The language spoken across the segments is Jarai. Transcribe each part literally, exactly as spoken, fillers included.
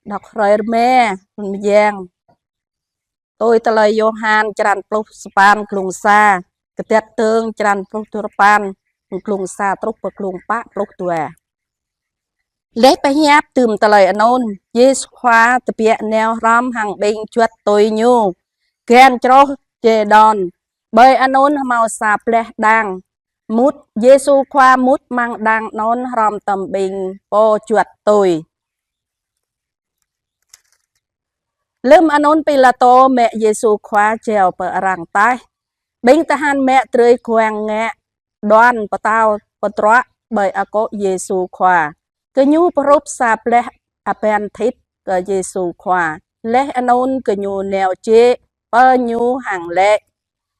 Đŏk hrơi rơma, mơyang. Tui tơlơi Yôhan črăn pluh sapăn, glung sa. Kơdăt tơng črăn pluh duapăn, glung sa truh pơ glung pă pluh dua. Laih pơhiăp tơm tơlơi anŭn, Yêsu Khua tơbiă nao hrŏm hăng ƀing juăt tui Ñu, găn čroh Yôrđon. Ƀơi anŭn hơmâo sa blah đang. Mŭt, Yêsu Khua mŭt amăng đang anŭn hrŏm tơm ƀing pô juăt tui. Lơm anŭn Pilatô mă Yêsu Khua jao pơ arăng taih. Ƀing tơhan mă drơi kuang ngă, đuan pơtao pơtruă ƀơi akŏ Yêsu Khua. Gơñu pơhrŭp sa blah abăn thit kơ Yêsu Khua. Laih anŭn gơñu nao jĕ pơ Ñu hăng laĭ: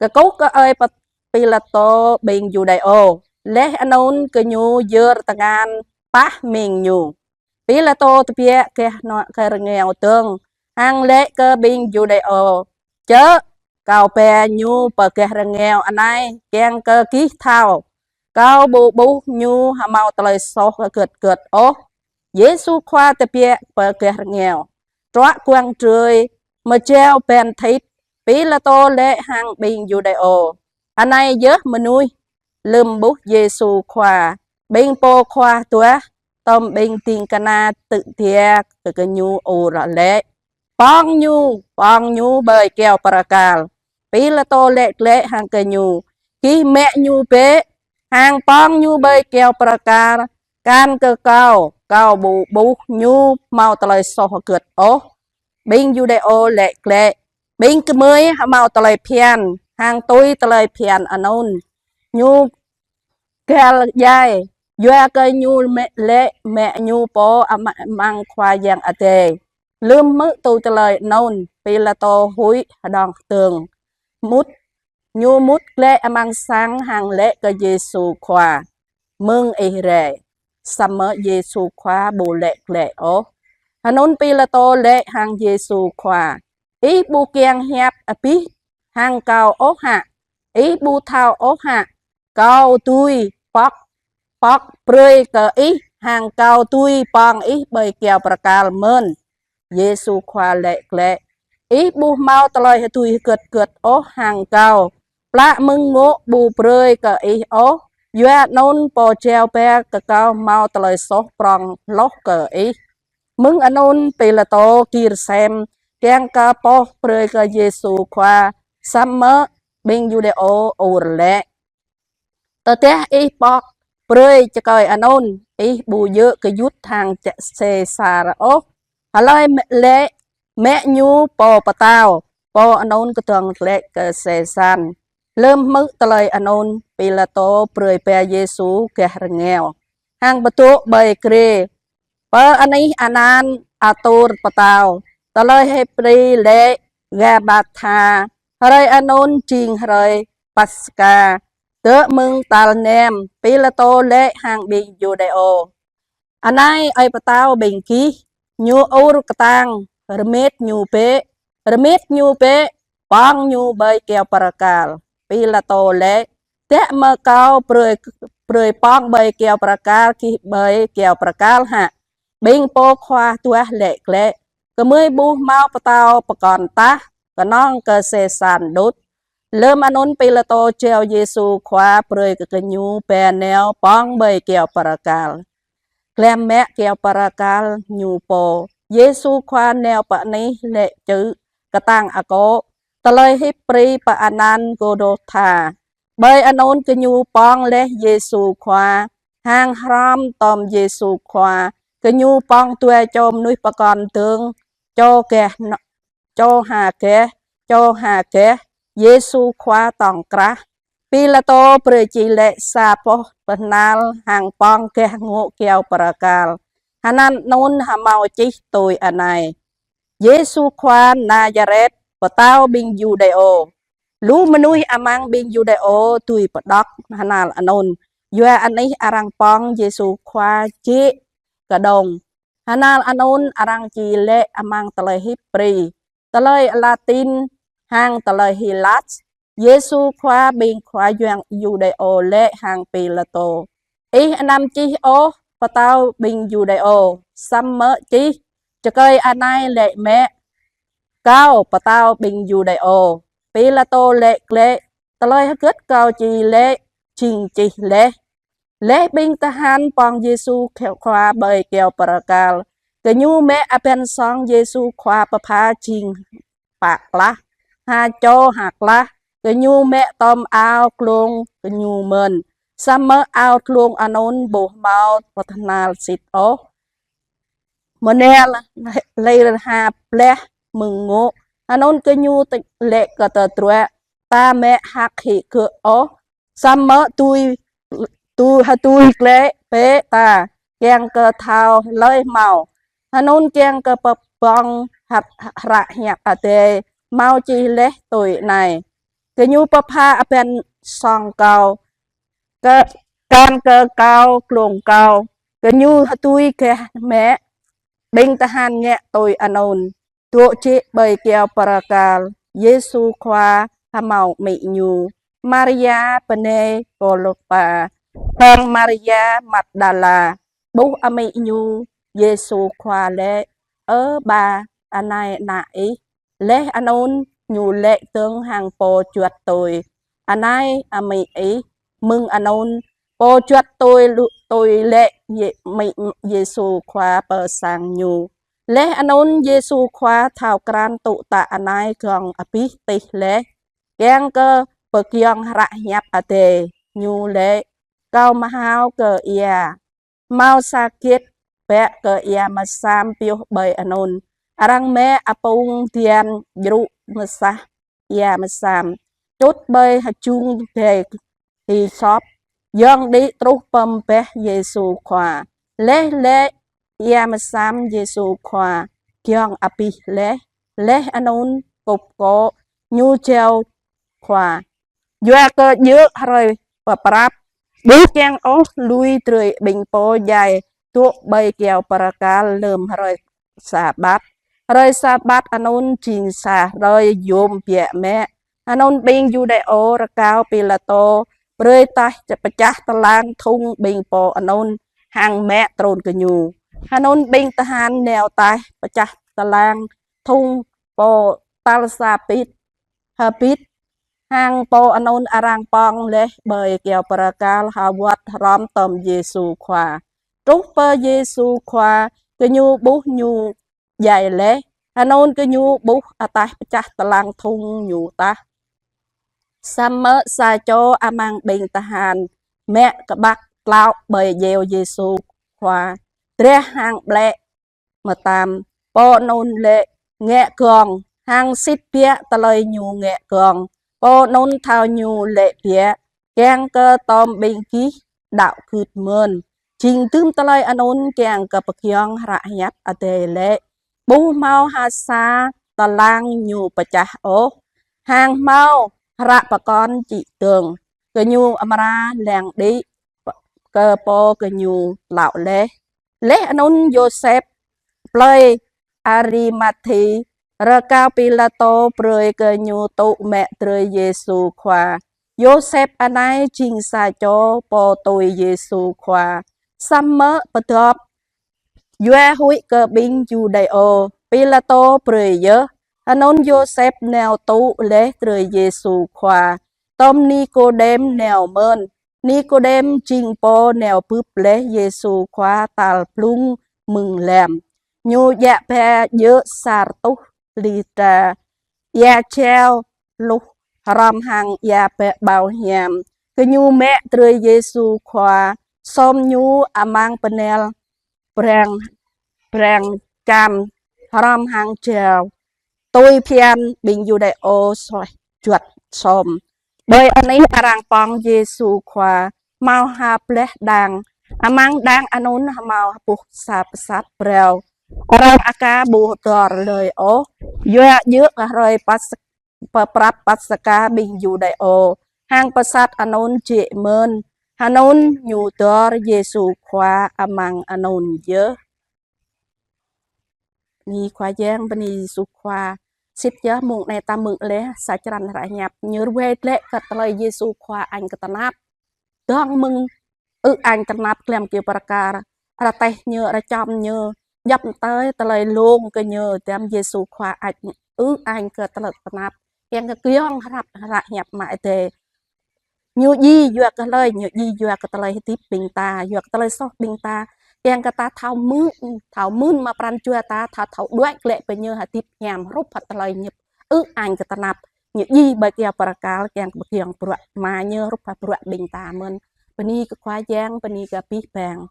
Kơkuh kơ ơi Pilatô ƀing Yuđêô. Laih anŭn gơñu yơr tơngan pah ming Ñu. Pilatô tơbiă gah nŏ gah rơngiao dơ̆ng, hăng laĭ kơ ƀing Yuđêô: Čơ̆, kâo ba Ñu pơ gah rơngiao anai, kiăng kơ gih thâo, kâo ƀu ƀuh Ñu hơmâo tơlơi soh hơgĕt hơgĕt ôh. Yêsu Khua tơbiă pơ gah rơngiao, truă kuang drơi, mơjao abăn thit. Pilatô laĭ hăng ƀing Yuđêô: Anai yơh mơnuih. Lơm ƀuh Yêsu Khua, ƀing pô khua tuah, tơm ƀing ding kơna tŭ jia kơ gơñu ur laĭ: Pŏng Ñu, pŏng Ñu ƀơi kơyâo bơrơkal. Pilatô laĭ glaĭ hăng gơñu: Gih mă Ñu bĕ, hăng pŏng Ñu ƀơi kơyâo bơrơkal, kăn kơ kâo, kâo ƀu ƀuh Ñu hơmâo tơlơi soh hơgĕt ôh. Ƀing Yuđêô laĭ glaĭ: Ƀing gơmơi hơmâo tơlơi phiăn, hăng tui tơlơi phiăn anŭn Ñu găl djai, yua kơ Ñu mă, laĭ mă Ñu pô amăng Khua Yang Adai. Lơm hmư̆ tui tơlơi anŭn, Pilatô huĭ hơđong hơdơ̆ng. Mŭt, ñu mŭt glaĭ amăng sang hăng laĭ kơ Yêsu Khua: Mơ̆ng ih rai. Samơ̆ Yêsu Khua ƀu laĭ glaĭ ôh. Anŭn Pilatô laĭ hăng Yêsu Khua: Ih ƀu kiăng hiăp abih hăng kâo ôh hă? Ih ƀu thâo ôh hă, kâo dưi pŏk, pŏk brơi kơ ih, hăng kâo dưi pŏng ih ƀơi kơyâo bơrơkal mơ̆n? Yêsu Khua laĭ glaĭ: Ih ƀu hơmâo tơlơi dưi hơgĕt hơgĕt ôh hăng kâo, plă mơ̆ng ngŏ ƀu brơi kơ ih ôh. Yua anŭn pô jao ba kơ kâo hơmâo tơlơi soh prŏng hloh kơ ih. Mơ̆ng anŭn Pilatô gir sem, kiăng kơ pŏh brơi kơ Yêsu Khua, samơ̆ ƀing Yuđêô ur laĭ: Tơdah ih pŏk brơi čơkơi anŭn, ih ƀu djơ̆ gơyut hăng Sêsar ôh. Hlơi mă, laĭ mă Ñu pô pơtao, pô anŭn kơdơ̆ng laĭ kơ Sêsar. Lơm hmư̆ tơlơi anŭn, Pilatô brơi ba Yêsu gah rơngiao, hăng pơdŏ ƀơi grê, pơ anih anăn atur pơtao, tơlơi Hêbrơ laĭ Gabatha, hrơi anŭn jing hrơi Paska. Dơ̆ mơ̆ng tal năm, Pilatô laĭ hăng ƀing Yuđêô: Anai ơi pơtao ƀing gih. Ñu ur kơtang: Rơmet Ñu bĕ, rơmet Ñu bĕ, pŏng Ñu ƀơi kơyâo bơrơkal. Pilatô laĭ: Dah mơ̆ kâo brơi, brơi pŏng ƀơi kơyâo bơrơkal gih ƀơi kơyâo bơrơkal hă? Ƀing pô khua tuah laĭ glaĭ: Gơmơi ƀu hơmâo pơtao pơkŏn tah, kơnơ̆ng kơ Sêsar đôč. Lơm anŭn Pilatô jao Yêsu Khua brơi kơ gơñu ba nao pŏng ƀơi kơyâo bơrơkal. Glăm mă kơyâo bơrơkal Ñu pô, Yêsu Khua nao pơ anih laĭ čư̆ Kơtang Akŏ, tơlơi Hêbrơ pơanăn Gôlgôtha. Ƀơi anŭn gơñu pŏng laih Yêsu Khua, hăng hrŏm tơm Yêsu Khua, gơñu pŏng dua čô mơnuih pơkŏn dơ̆ng, čô gah nŏ-, čô ha gah, čô ha gah, Yêsu Khua tŏng krah. Pilatô brơi čih laih sa boh bơhơnal hăng pŏng gah ngŏ kơyâo bơrơkal. Bơhơnal anŭn hơmâo čih tui anai: Yêsu Khua Nazaret, pơtao ƀing Yuđêô. Lu mơnuih amăng ƀing Yuđêô dưi pơđŏk bơhơnal anŭn, yua anih arăng pŏng Yêsu Khua jĕ kơđông. Bơhơnal anŭn arăng čih laih amăng tơlơi Hêbrơ, tơlơi Latin hăng tơlơi Hilat. Yêsu Khua, ƀing khua yang Yuđêô laĭ hăng Pilatô: Ih anăm čih ôh pơtao ƀing Yuđêô, samơ̆ čih: Čơkơi anai lĕ mĕ: Kâo pơtao ƀing Yuđêô. Pilatô lĕ glaĭ: Tơlơi hơgĕt kâo či lĕ jing čih laih? Laih ƀing tơhan pŏng Yêsu Khua ƀơi kơyâo bơrơkal, gơñu mĕ abăn song Yêsu Khua pơpha jing pă klah, ha čô ha klah. Gơñu mĕ tơm ao glông gơñu mơ̆n, samơ̆ ao glông anŭn ƀu hmâo pơtơhnal sĭt ôh, mơnel lĕ ha blah mơ̆ng ngŏ. Anŭn gơñu lĕ kơ tơdruă: Ta mĕ hăk hĭ gơ̆ ôh, samơ̆ tui, tui hơtui glaĭ bĕ ta, kiăng kơ thâo hlơi hmâo. Anŭn kiăng kơ pơbong hră, hră hiăp Adai hmâo čih laih tui anai: Gơñu pơpha abăn song kâo, kơ, kăn kơ kâo glông kâo. Gơñu hơtui gah mĕ, ƀing tơhan ngă tui anŭn. Dŏ jĕ ƀơi kơyâo bơrơkal, Yêsu Khua hơmâo amĭ ñu, Maria bơnai Klôpa, hăng Maria Magdala. Ƀuh amĭ ñu, Yêsu Khua lĕ: Ơ ba, anai ană ih. Laih anŭn ñu lĕ dơ̆ng hăng pô juăt tui: Anai amĭ ih. Mơ̆ng anŭn pô juăt tui lu-, tui lĕ Yê-, amĭ Yêsu Khua pơ sang ñu. Laih anŭn Yêsu Khua thâo krăn tŭ tă anai gơ̆ng abih tih laih, kiăng kơ pơgiŏng hră hiăp Adai, ñu lĕ: Kâo mơhao kơ ia, hmâo sa git bă kơ ia mơsam pioh ƀơi anŭn. Arăng mĕ apung dian djru mơsah ia mơsam, čut ƀơi hơjung dai hisop, yŏng đĭ truh pơm bah Yêsu Khua. Laih lĕ ia mơsam Yêsu Khua giŏng abih laih. Laih anŭn kŭp kô̆, ñu jao Khua. Yua kơ djơ̆ hrơi pơprăp, ƀu kiăng ôh lui drơi ƀing pô djai dŏ ƀơi kơyâo bơrơkal lơ̆m hrơi Sabat. Hrơi Sabat anŭn jing sa hrơi yôm biă mă. Anŭn ƀing Yuđêô rơkâo Pilatô brơi taih pơčah tơlang thŭng ƀing pô anŭn hăng mĕ trŭn gơñu. Anŭn ƀing tơhan nao taih pơčah tơlang thŭng pô tal sa bit, hơbĭt hăng pô anŭn arăng pŏng laih ƀơi kơyâo bơrơkal hơwơ̆t hrŏm tơm Yêsu Khua. Truh pơ Yêsu Khua, gơñu ƀuh ñu djai laih, anŭn gơñu ƀuh ataih pơčah tơlang thŭng ñu tah. Samơ̆ sa čô amăng ƀing tơhan mĕ kơƀah klâo ƀơi djeo Yêsu Khua, drah hăng ƀlĕ mơtam. Pô anŭn lĕ ngă gơ̆ng, hăng sĭt biă tơlơi ñu ngă gơ̆ng. Pô anŭn thâo ñu lĕ biă, kiăng kơ tơm ƀing gih đaŏ gưt mơ̆n. Jing dưm tơlơi anŭn kiăng kơ pơgiŏng hră hiăp Adai lĕ: Ƀu hmâo ha sa tơlang ñu pơčah ôh, hăng hmâo hră pơkŏn čih dơ̆ng: Gơñu amra lăng đĭ kơ pô gơñu tlao laih. Laih anŭn Yôsep plơi Arimathi rơkâo Pilatô brơi kơ ñu tŭ mĕ drơi Yêsu Khua. Yôsep anai jing sa čô pô tui Yêsu Khua, samơ̆ pơdŏp yua huĭ kơ ƀing Yuđêô, Pilatô brơi yơh. Anŭn Yôsep nao tŭ laih drơi Yêsu Khua. Tơm Nikôđem nao mơ̆n. Nikôđem jing pô nao bưp laih Yêsu Khua tal blung mơ̆ng lăm. Ñu djă ba djơ̆ sa rơtuh litra ia jao luh hrŏm hăng ia bă ƀâo hiam. Gơñu mĕ drơi Yêsu Khua, sôm ñu amăng bơnal brang, brang čăm hrŏm hăng jao. Tui phiăn ƀing Yuđêô suaih juăt sôm. Ƀơi anih arăng pŏng Yêsu Khua hmâo ha blah đang. Amăng đang anŭn hmâo boh sa pơsat phrâo. Arăng aka ƀu dor hlơi ôh, yua djơ̆ hrơi Pas-, pơprăp Paskha ƀing Yuđêô. Hăng pơsat anŭn jĕ mơ̆n. Anŭn ñu dor Yêsu Khua amăng anŭn yơh. Bơni Khua Yang, bơni Yêsu Khua. Sĭt yơh mông anai ta hmư̆ laih sa črăn hră hiăp, ñu ruai glaĭ kơ tơlơi Yêsu Khua añ kơ tơnap. Dơ̆ng mơ̆ng ư añ tơnap glăm kơyâo bơrơkal, rơteh ñu, rơčom ñu, djŏp tơi tơlơi lông kơ ñu, tơm Yêsu Khua ăt ư ang kơ tơlơi tơnap, kiăng kơ giŏng hrăp hră hiăp mă Ơi Adai. Ñu djai yua kơ hlơi? Ñu djai yua kơ tơlơi hơdip ƀing ta, yua kơ tơlơi soh ƀing ta, kiăng kơ ta thâo mưn, thâo mưn mă pran jua ta, thâo, thâo đuaĭ glaĭ pơ ñu hơdip hiam, hrup hă tơlơi ñu ư ang kơ tơnap. Ñu djai ƀơi kơyâo bơrkal, kiăng kơ giŏng bruă mă ñu hrup hă bruă ƀing ta mơ̆n. Bơni kơ Khua Yang, bơni kơ abih bang.